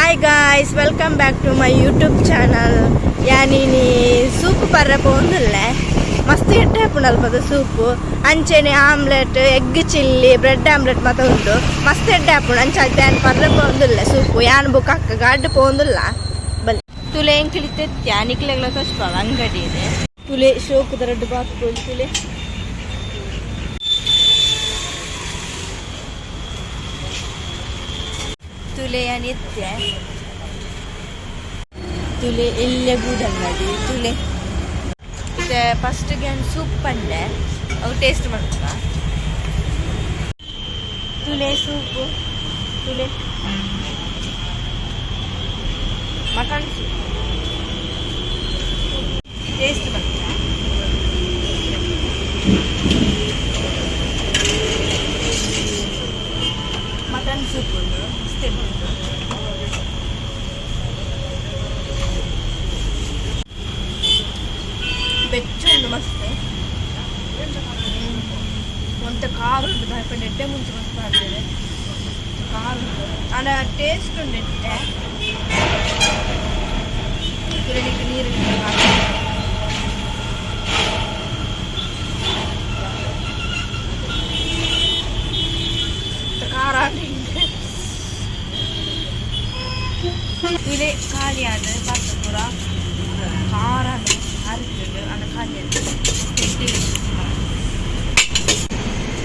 Hi guys, welcome back to my YouTube channel. ಯಾನಿನಿ soup ಪರ್ರ ಪೋಂದುಲ್ಲೆ. ಮಸ್ತ್ ಎಡ್ಡೆ ಆಪುಂಡು ಅಲ್ಪದ ಸೂಪು. ಅಂಚೆನೆ omelette, egg chilli, bread omelette ಮಾತ ಉಂಡು. ಮಸ್ತ್ ಎಡ್ಡೆ ಆಪುಂಡು. ಅಂಚ ಯಾನ್ ಪರ್ರ ಪೋಂದುಲ್ಲೆ ಸೂಪು. ಯಾನ್ ಬೊಕ್ಕ ಅಕ್ಕ ಗಾಡ್ ಪೋಂದುಲ್ಲ. ಬಲೆ ತುಲೆ, ಎಂಕುಲು ಇತ್ತೆ ನಿಕ್ಲೆಗ್ಲ ತೋಜ್ಪಾವ ಅಂಗಡಿ ಇದೆ. ತುಲೆ, ಶೋಕುದ ರಡ್ಡ್ ಬಾತ್ಕೋಳಿ ತುಲೆ. ತುಲೆ, ಯಾನ್ ಇತ್ತೆ ತುಲೆ ಎಲ್ಯ ಗೂಡಂಗಡಿ ತುಲೆ. ಇತ್ತೆ ಫಸ್ಟ್ ಯಾನ್ ಸೂಪ್ ಪಂಡೆ, ಅವು ಟೇಸ್ಟ್ ಮಲ್ಪುಗ. ತುಲೆ, ಸೂಪು ತುಲೆ. ಮಟನ್ ಸೂಪ್ ಟೇಸ್ಟ್ ಮಲ್ಪುಗ. ಮಟನ್ ಸೂಪ್ ಉಂಡು, ಮಸ್ತ್ ಉಂಡು. ಬೆಚ್ಚ ಉಂಡು ಮಸ್ತ್. ಒಂತೆ ಖಾರ ಉಂಡು. ದಾಯೆ ಎಡ್ಡೆ ಮುಂಚೆ ಮಸ್ತ್ ಪಾಡ್ದೆರ್. ಖಾರ ಉಂಡು, ಆಂಡ ಟೇಸ್ಟ್ ಉಂಡು ಎಡ್ಡೆ. ಕುಡಿಲಿಕ್ಕೆ ನೀರು. ಖಾರ ತುಲೆ, ಖಾಲಿ ಆದ್ ಪಾತ್ರ ಪೂರ. ಖಾರ ಅರಿತುಂಡು, ಆಂಡ ಖಾಲಿ ಆದ್.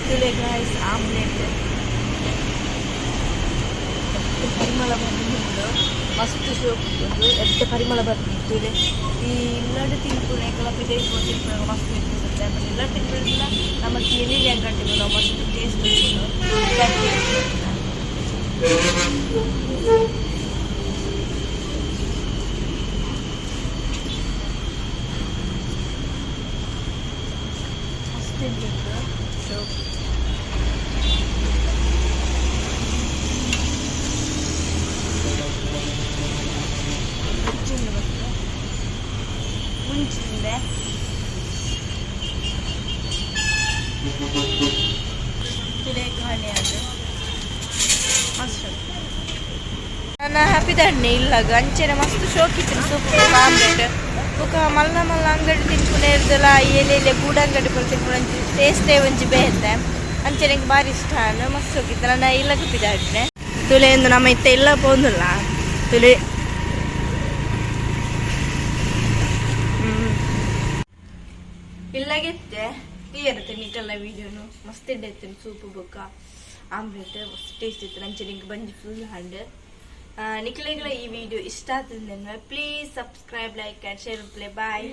ತುಲೆ ಗಾಯ್ಸ್, ಆಮ್ಲೆಟ್ ಪರಿಮಳ ಬಂದುಂಡು. ಮಸ್ತ್ ಶೋಕು ಉಂಡು, ಎಡ್ಡೆ ಪರಿಮಳ ಬರ್ತದೆ. ತುಲೆ, ಈ ಇಲ್ಲಡ್ ತಿನ್ಪುನ ಎಂಕಲ ಪಿದಯಿ ಪೋದು ತಿನ್ಪುನ ಮಸ್ತ್ ವ್ಯತ್ಯಾಸ ಉಂಡು. ಬಟ್ ಇಲ್ಲಡ್ ತಿನ್ಪುನ ನಮ್ಮ ಎಲ್ಲಿ ಅಂಗಡಿ ಮಸ್ತ್ ಟೇಸ್ಟ್ ಉಂಟು. ಟೇಸ್ಟ್ ಮಸ್ತ್ ಉಂಟು ಶೋಕು. ಮುಂಚಿಂದು ಮಸ್ತ್ ಮುಂಚಿಂದೆ. ತುಲೆ, ಖಾಲಿ ಅದು ಮಸ್ತ್. ನನ್ನ ಹ್ಯಾಪಿ ದಂಡೆ ಇಲ್ಲಾಗ. ಅಂಚೆನೆ ಮಸ್ತ್ ಶೋಕಿತ್ತು ಸೂಪ್, ಆಮ್ಲೆಟ್. ಬೊಕ ಮಲ್ಲ ಮಲ್ಲ ಅಂಗಡಿ ತಿನ್ಪುನ ಇರ್ದಲ ಎಲೆ ಎಲೆ ಗೂಡ ಅಂಗಡಿ ಪೂರ ತಿನ್ಪುನ ಟೇಸ್ಟೇ ಒಂಜಿ ಬೇತೆ. ಅಂಚೆನೆ ಎಂಕ್ ಬಾರಿ ಇಷ್ಟ ಆಂಡ್. ಮಸ್ತ್ ಶೋಕಿತ್ತು. ನನ್ನ ಇಲ್ಲಗ್ ಪಿದಾಡ್ನೆ. ತುಲೆ, ಇಂದು ನಮ್ಮ ಇತ್ತೆ ಇಲ್ಲ ಪೋಂದುಲ್ಲ. ತುಲೆ, ಇಲ್ಲಾಗೆತ್ತೆ ತೀರತ್ತೆ ನಿಕಲ್ನ ವೀಡಿಯೋನು. ಮಸ್ತ್ ಎಡ್ಡೆ ಇತ್ತು ಸೂಪು ಬೊಕ್ಕ ಆಮ್ಲೆಟ್. ಮಸ್ತ್ ಟೇಸ್ಟ್ ಇತ್ತು. ಅಂಚೆ ನಿಂಗೆ ಬಂಜಿ ಫುಲ್ ಆಂಡ್. ನಿಕ್ಲೆಗ್ಲ ಈ ವಿಡಿಯೋ ಇಷ್ಟ ಆತಂದ್ರೆ please subscribe, like and share. Play bye.